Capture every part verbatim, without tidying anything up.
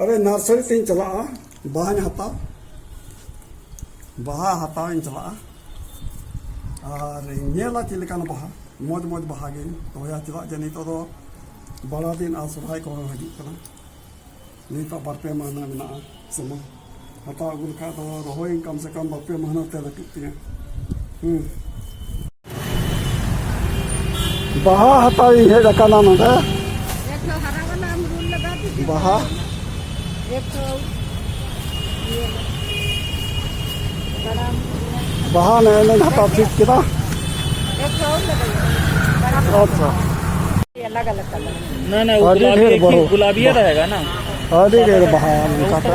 ᱟᱨᱮ nursery ᱛᱤᱧ ᱪᱟᱞᱟᱜᱼᱟ, ᱵᱟᱦᱟᱧ ᱦᱟᱛᱟᱣ, ᱵᱟᱦᱟ ᱦᱟᱛᱟᱣ ᱤᱧ ᱪᱟᱞᱟᱜᱼᱟ᱾ ᱟᱨ ᱤᱧ ᱧᱮᱞᱟ ᱪᱮᱫ ᱞᱮᱠᱟᱱ ᱵᱟᱦᱟ, ᱢᱚᱡᱽ ᱢᱚᱡᱽ ᱵᱟᱦᱟ ᱜᱤᱧ ᱨᱚᱦᱚᱭᱟ᱾ ᱪᱮᱫᱟᱜ ᱡᱮ ᱱᱤᱛᱚᱜ ᱫᱚ ᱵᱟᱲᱟ ᱫᱤᱱ ᱟᱨ ᱥᱚᱨᱦᱟᱭ ᱠᱚᱦᱚᱸ ᱦᱤᱡᱩᱜ ᱠᱟᱱᱟ᱾ ᱱᱤᱛᱚᱜ ᱵᱟᱨ ᱯᱮ ᱢᱟᱹᱦᱱᱟᱹ ᱢᱮᱱᱟᱜᱼᱟ ᱥᱚᱢᱚᱭ᱾ ᱦᱟᱛᱟᱣ ᱟᱹᱜᱩ ᱞᱮᱠᱷᱟᱡ ᱫᱚ ᱨᱚᱦᱚᱭ ᱠᱟᱢ ᱥᱮ ᱠᱟᱢ ᱵᱟᱨ ᱯᱮ ᱢᱟᱹᱦᱱᱟᱹ ᱛᱮ ᱞᱟᱹᱴᱩᱜ ᱛᱤᱧᱟᱹ᱾ ᱦᱩᱸ᱾ ᱵᱟᱦᱟ ᱦᱟᱛᱟᱣ ᱤᱧ ᱦᱮᱡ ᱟᱠᱟᱱᱟ ᱱᱚᱰᱮ᱾ ᱵᱟᱦᱟ᱾ ᱵᱟᱦᱟ ᱱᱮᱜᱼᱮ ᱱᱮᱧ ᱦᱟᱛᱟᱣ ᱴᱷᱤᱠ ᱠᱮᱫᱟ᱾ ᱟᱪᱪᱷᱟ᱾ ᱟᱹᱰᱤ ᱰᱷᱮᱨ ᱵᱟᱹᱦᱩ᱾ ᱟᱹᱰᱤ ᱰᱷᱮᱨ ᱵᱟᱦᱟ ᱱᱚᱝᱠᱟ ᱛᱮ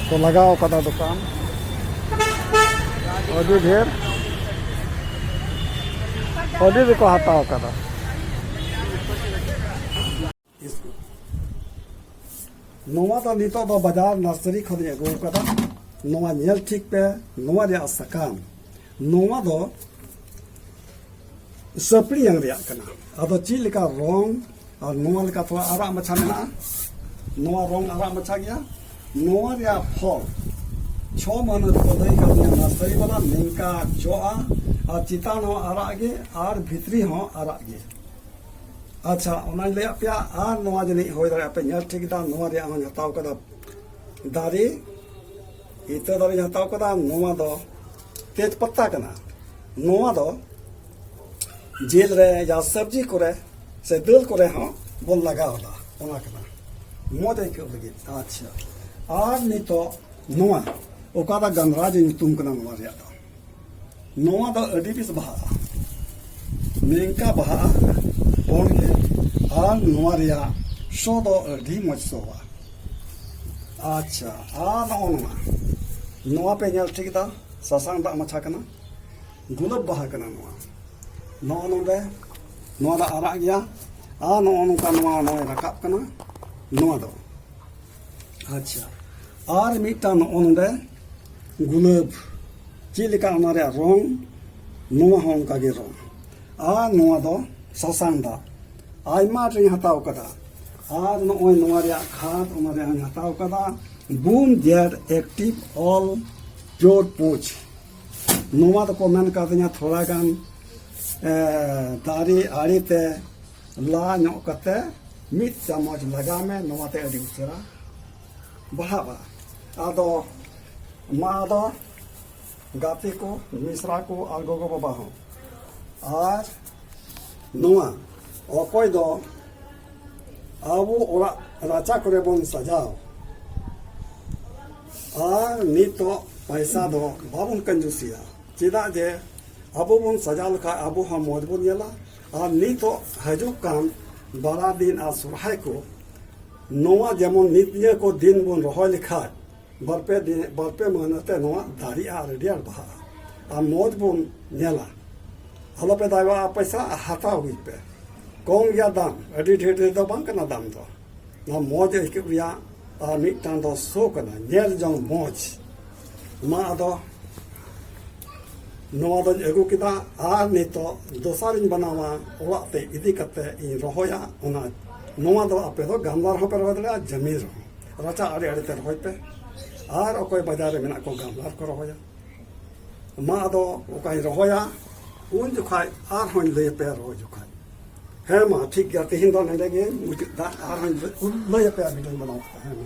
ᱠᱚ ᱞᱟᱜᱟᱣ ᱠᱟᱫᱟ ᱫᱚᱠᱟᱱ᱾ ᱟᱹᱰᱤ ᱰᱷᱮᱨ, ᱟᱹᱰᱤ ᱰᱷᱮᱨ ᱠᱚ ᱦᱟᱛᱟᱣ ᱠᱟᱫᱟ᱾ ᱱᱚᱣᱟ ᱫᱚ ᱱᱤᱛᱚᱜ ᱫᱚ ᱵᱟᱡᱟᱨ ᱱᱟᱨᱥᱟᱨᱤ ᱠᱷᱚᱱᱤᱧ ᱟᱹᱜᱩ ᱠᱟᱫᱟ᱾ ᱱᱚᱣᱟ ᱧᱮᱞ ᱴᱷᱤᱠ ᱯᱮ, ᱱᱚᱣᱟ ᱨᱮᱭᱟᱜ ᱥᱟᱠᱟᱢ, ᱱᱚᱣᱟ ᱫᱚ ᱥᱟᱹᱯᱲᱤᱭᱟᱝ ᱨᱮᱭᱟᱜ ᱠᱟᱱᱟ᱾ ᱟᱫᱚ ᱪᱮᱫ ᱞᱮᱠᱟ ᱨᱚᱝ, ᱟᱨ ᱱᱚᱣᱟ ᱞᱮᱠᱟ ᱛᱷᱚᱲᱟ ᱟᱨᱟᱜ ᱢᱟᱪᱷᱟ ᱢᱮᱱᱟᱜᱼᱟ, ᱱᱚᱣᱟ ᱨᱚᱝ ᱟᱨᱟᱜ ᱢᱟᱪᱷᱟ ᱜᱮᱭᱟ᱾ ᱱᱚᱣᱟ ᱨᱮᱭᱟᱜ ᱯᱷᱚᱞ ᱪᱷᱚ ᱢᱟᱹᱦᱱᱟᱹ ᱨᱮᱠᱚ ᱞᱟᱹᱭ ᱠᱟᱫᱤᱧᱟ ᱱᱟᱨᱥᱟᱨᱤ ᱵᱟᱞᱟ, ᱱᱤᱝᱠᱟ ᱡᱚᱜᱼᱟ ᱟᱨ ᱪᱮᱛᱟᱱ ᱦᱚᱸ ᱟᱨᱟᱜ ᱜᱮ ᱟᱨ ᱵᱷᱤᱛᱨᱤ ᱦᱚᱸ ᱟᱨᱟᱜ ᱜᱮ᱾ ᱟᱪᱪᱷᱟ, ᱚᱱᱟᱧ ᱞᱟᱹᱭᱟᱫ ᱯᱮᱭᱟ᱾ ᱟᱨ ᱱᱚᱣᱟ ᱡᱟᱹᱱᱤᱡ ᱦᱩᱭ ᱫᱟᱲᱮᱭᱟᱜᱼᱟ ᱯᱮ ᱧᱮᱞ ᱴᱷᱤᱠ ᱮᱫᱟ, ᱱᱚᱣᱟ ᱨᱮᱭᱟᱜ ᱦᱚᱸᱧ ᱦᱟᱛᱟᱣ ᱠᱟᱫᱟ ᱫᱟᱨᱮ, ᱤᱛᱟᱹ ᱫᱟᱨᱮᱧ ᱦᱟᱛᱟᱣ ᱠᱟᱫᱟ᱾ ᱱᱚᱣᱟ ᱫᱚ ᱛᱮᱡᱽ ᱯᱟᱛᱟ ᱠᱟᱱᱟ᱾ ᱱᱚᱣᱟ ᱫᱚ ᱡᱤᱞ ᱨᱮ ᱭᱟ ᱥᱚᱵᱽᱡᱤ ᱠᱚᱨᱮ ᱥᱮ ᱫᱟᱹᱞ ᱠᱚᱨᱮ ᱦᱚᱸ ᱵᱚᱱ ᱞᱟᱜᱟᱣ ᱮᱫᱟ, ᱚᱱᱟ ᱠᱟᱱᱟ ᱢᱚᱡᱽ ᱟᱹᱭᱠᱟᱹᱜ ᱞᱟᱹᱜᱤᱫ᱾ ᱟᱪᱪᱷᱟ, ᱟᱨ ᱱᱤᱛᱚᱜ ᱱᱚᱣᱟ ᱚᱠᱟ ᱫᱚ ᱜᱟᱱᱫᱷᱟᱨᱟᱡ ᱧᱩᱛᱩᱢ ᱠᱟᱱᱟ ᱱᱚᱣᱟ ᱨᱮᱭᱟᱜ ᱫᱚ᱾ ᱱᱚᱣᱟ ᱫᱚ ᱟᱹᱰᱤ ᱵᱮᱥ ᱵᱟᱦᱟᱜᱼᱟ, ᱱᱤᱝᱠᱟ ᱵᱟᱦᱟᱜᱼᱟ ᱯᱩᱸᱰ ᱜᱮ, ᱟᱨ ᱱᱚᱣᱟ ᱨᱮᱭᱟᱜ ᱥᱚ ᱫᱚ ᱟᱹᱰᱤ ᱢᱚᱡᱽ ᱥᱚᱣᱟ᱾ ᱟᱪᱪᱷᱟ, ᱟᱨ ᱱᱚᱜᱼᱚ ᱱᱚᱣᱟ, ᱱᱚᱣᱟ ᱯᱮ ᱧᱮᱞ ᱴᱷᱤᱠ ᱮᱫᱟ, ᱥᱟᱥᱟᱝ ᱫᱟᱜ ᱢᱟᱪᱷᱟ ᱠᱟᱱᱟ, ᱜᱩᱞᱟᱹᱵ ᱵᱟᱦᱟ ᱠᱟᱱᱟ ᱱᱚᱣᱟ᱾ ᱱᱚᱜᱼᱚ ᱱᱚᱰᱮ, ᱱᱚᱣᱟ ᱫᱚ ᱟᱨᱟᱜ ᱜᱮᱭᱟ, ᱟᱨ ᱱᱚᱜᱼᱚ ᱱᱚᱝᱠᱟ ᱱᱚᱣᱟ ᱱᱚᱜᱼᱚᱭ ᱨᱟᱠᱟᱵ ᱠᱟᱱᱟ ᱱᱚᱣᱟ ᱫᱚ᱾ ᱟᱪᱪᱷᱟ, ᱟᱨ ᱢᱤᱫᱴᱟᱝ ᱱᱚᱜᱼᱚ ᱱᱚᱰᱮ ᱜᱩᱞᱟᱹᱵ, ᱪᱮᱫ ᱞᱮᱠᱟ ᱚᱱᱟ ᱨᱮᱭᱟᱜ ᱨᱚᱝ, ᱱᱚᱣᱟ ᱦᱚᱸ ᱚᱱᱠᱟ ᱜᱮ ᱨᱚᱝ᱾ ᱟᱨ ᱱᱚᱣᱟ ᱫᱚ ᱥᱟᱥᱟᱝ ᱫᱟᱜ, ᱟᱭᱢᱟ ᱰᱷᱮᱨᱤᱧ ᱦᱟᱛᱟᱣ ᱠᱟᱫᱟ᱾ ᱟᱨ ᱱᱚᱜᱼᱚᱭ ᱱᱚᱣᱟ ᱨᱮᱭᱟᱜ ᱠᱷᱟᱫᱽ, ᱚᱱᱟ ᱨᱮᱭᱟᱜ ᱦᱚᱸᱧ ᱦᱟᱛᱟᱣ ᱠᱟᱫᱟ, ᱵᱩᱢ ᱡᱮᱰ ᱮᱠᱴᱤᱵᱷ ᱚᱞ ᱯᱤᱭᱳᱨ ᱯᱩᱪ᱾ ᱱᱚᱣᱟ ᱫᱚᱠᱚ ᱢᱮᱱ ᱠᱟᱣᱫᱤᱧᱟ ᱛᱷᱚᱲᱟ ᱜᱟᱱ, ᱮ, ᱫᱟᱨᱮ ᱟᱲᱮ ᱛᱮ ᱞᱟ ᱧᱚᱜ ᱠᱟᱛᱮ ᱢᱤᱫ ᱪᱟᱢᱚᱪ ᱞᱟᱜᱟᱣ ᱢᱮ, ᱱᱚᱣᱟ ᱛᱮ ᱟᱹᱰᱤ ᱩᱥᱟᱹᱨᱟ ᱵᱟᱲᱦᱟᱜᱼᱟ᱾ ᱟᱫᱚ ᱢᱟ ᱟᱫᱚ ᱜᱟᱛᱮ ᱠᱚ, ᱢᱤᱥᱨᱟ ᱠᱚ ᱟᱨ ᱜᱚᱜᱚ ᱵᱟᱵᱟ ᱦᱚᱸ, ᱟᱨ ᱱᱚᱣᱟ ᱚᱠᱚᱭ ᱫᱚ ᱟᱵᱚ ᱚᱲᱟᱜ ᱨᱟᱪᱟ ᱠᱚᱨᱮ ᱵᱚᱱ ᱥᱟᱡᱟᱣ, ᱟᱨ ᱱᱤᱛᱚᱜ ᱯᱟᱭᱥᱟ ᱫᱚ ᱵᱟᱵᱚᱱ ᱠᱟᱹᱧᱡᱩᱥᱤᱭᱟ, ᱪᱮᱫᱟᱜ ᱡᱮ ᱟᱵᱚ ᱵᱚᱱ ᱥᱟᱡᱟᱣ ᱞᱮᱠᱷᱟᱱ ᱟᱵᱚ ᱦᱚᱸ ᱢᱚᱡᱽ ᱵᱚᱱ ᱧᱮᱞᱟ᱾ ᱟᱨ ᱱᱤᱛᱚᱜ ᱦᱤᱡᱩᱜ ᱠᱟᱱ ᱵᱟᱲᱟ ᱫᱤᱱ ᱟᱨ ᱥᱚᱨᱦᱟᱭ ᱠᱚ, ᱱᱚᱣᱟ ᱡᱮᱢᱚᱱ ᱱᱤᱛ ᱱᱤᱭᱟᱹ ᱠᱚ ᱫᱤᱱ ᱵᱚᱱ ᱨᱚᱦᱚᱭ ᱞᱮᱠᱷᱟᱡ, ᱵᱟᱨᱯᱮ ᱫᱤᱱ, ᱵᱟᱨᱯᱮ ᱢᱟᱹᱦᱱᱟᱹ ᱛᱮ ᱱᱚᱣᱟ ᱫᱟᱨᱮᱜᱼᱟ ᱟᱨ ᱟᱹᱰᱤ ᱟᱸᱴ ᱵᱟᱦᱟᱜᱼᱟ᱾ ᱟᱨ ᱢᱚᱡᱽ ᱵᱚᱱ ᱧᱮᱞᱟ᱾ ᱟᱞᱚᱯᱮ ᱫᱟᱭᱣᱟᱜᱼᱟ ᱯᱚᱭᱥᱟ, ᱟᱨ ᱦᱟᱛᱟᱣ ᱟᱹᱜᱩᱭ ᱯᱮ᱾ ᱠᱚᱢ ᱜᱮᱭᱟ ᱫᱟᱢ, ᱟᱹᱰᱤ ᱰᱷᱮᱨ ᱰᱷᱮᱨ ᱫᱚ ᱵᱟᱝ ᱠᱟᱱᱟ ᱫᱟᱢ ᱫᱚ᱾ ᱱᱚᱣᱟ ᱢᱚᱡᱽ ᱟᱹᱭᱠᱟᱹᱜ ᱨᱮᱭᱟᱜ ᱟᱨ ᱢᱤᱫᱴᱟᱝ ᱫᱚ ᱥᱳ ᱠᱟᱱᱟ, ᱧᱮᱞ ᱡᱚᱝ ᱢᱚᱡᱽ᱾ ᱢᱟ ᱟᱫᱚ ᱱᱚᱣᱟ ᱫᱚᱧ ᱟᱹᱜᱩ ᱠᱮᱫᱟ ᱟᱨ ᱱᱤᱛᱚᱜ ᱫᱚᱥᱟᱨᱤᱧ ᱵᱮᱱᱟᱣᱟ, ᱚᱲᱟᱜ ᱛᱮ ᱤᱫᱤ ᱠᱟᱛᱮ ᱤᱧ ᱨᱚᱦᱚᱭᱟ᱾ ᱚᱱᱟ, ᱱᱚᱣᱟ ᱫᱚ ᱟᱯᱮ ᱫᱚ ᱜᱟᱢᱞᱟ ᱨᱮᱦᱚᱸ ᱯᱮ ᱨᱚᱦᱚᱭ ᱫᱟᱲᱮᱭᱟᱜᱼᱟ, ᱡᱟᱹᱢᱤᱱ ᱨᱮᱦᱚᱸ, ᱨᱟᱪᱟ ᱟᱲᱮ ᱟᱲᱮ ᱛᱮ ᱨᱚᱦᱚᱭ ᱯᱮ᱾ ᱟᱨ ᱚᱠᱚᱭ ᱵᱟᱡᱟᱨ ᱨᱮ ᱢᱮᱱᱟᱜ ᱠᱚ ᱜᱟᱢᱞᱟ ᱨᱮᱠᱚ ᱨᱚᱦᱚᱭᱟ᱾ ᱢᱟ ᱟᱫᱚ ᱚᱠᱟᱧ ᱨᱚᱦᱚᱭᱟ ᱩᱱ ᱡᱚᱠᱷᱟᱡ ᱟᱨᱦᱚᱸᱧ ᱞᱟᱹᱭ ᱟᱯᱮᱭᱟ ᱨᱚᱦᱚᱭ ᱡᱚᱠᱷᱟᱡ᱾ ᱦᱮᱸ ᱢᱟ ᱴᱷᱤᱠ ᱜᱮᱭᱟ, ᱛᱮᱦᱮᱧ ᱫᱚ ᱱᱚᱰᱮ ᱜᱮ ᱢᱩᱪᱟᱹᱫ ᱫᱟ, ᱟᱨᱦᱚᱸᱧ ᱞᱟᱹᱭ ᱟᱯᱮᱭᱟ ᱵᱷᱤᱰᱤᱭᱳᱧ ᱵᱮᱱᱟᱣ ᱠᱟᱛᱮ᱾ ᱦᱮᱸ ᱢᱟ᱾